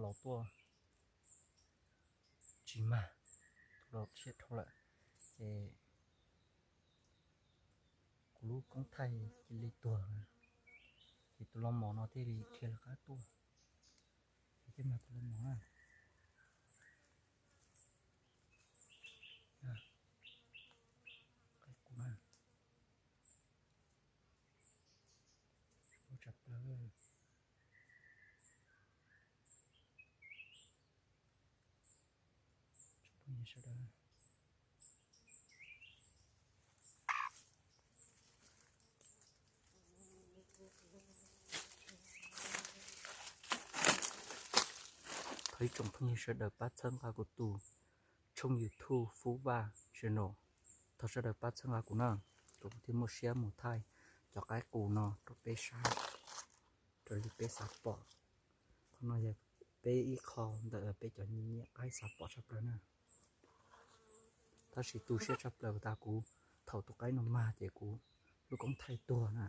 los tuaj tsis mag, tus los siab dhau lawm, ces kuv lub koob thaij cia li tuag, ces tus los mos no thiaj li dhia lawv qab tuaj, ces thiaj mag tus los mos na. Qab kuv na, ua tshaj plaws. Tsoom phooj ywg sawv daws, thov ib tsoom phooj ywg sawv daws pab txhawb nqa kuv tus tshooj YouTube Fub Vaj Channel, thov sawv daws pab txhawb nqa kuv na, kuv thiaj muaj siab mus thaij cov qaib qus no rau peb saib, raws li peb xav pom. Qhov no yog peb ib qho ntawm peb cov nyiam nyiam qaib xav pom tshaj plaws na. Tab sis tu siab tshaj plaws tas kuv, thaum tus qaib no mag ces kuv lub koob thaij tuag na.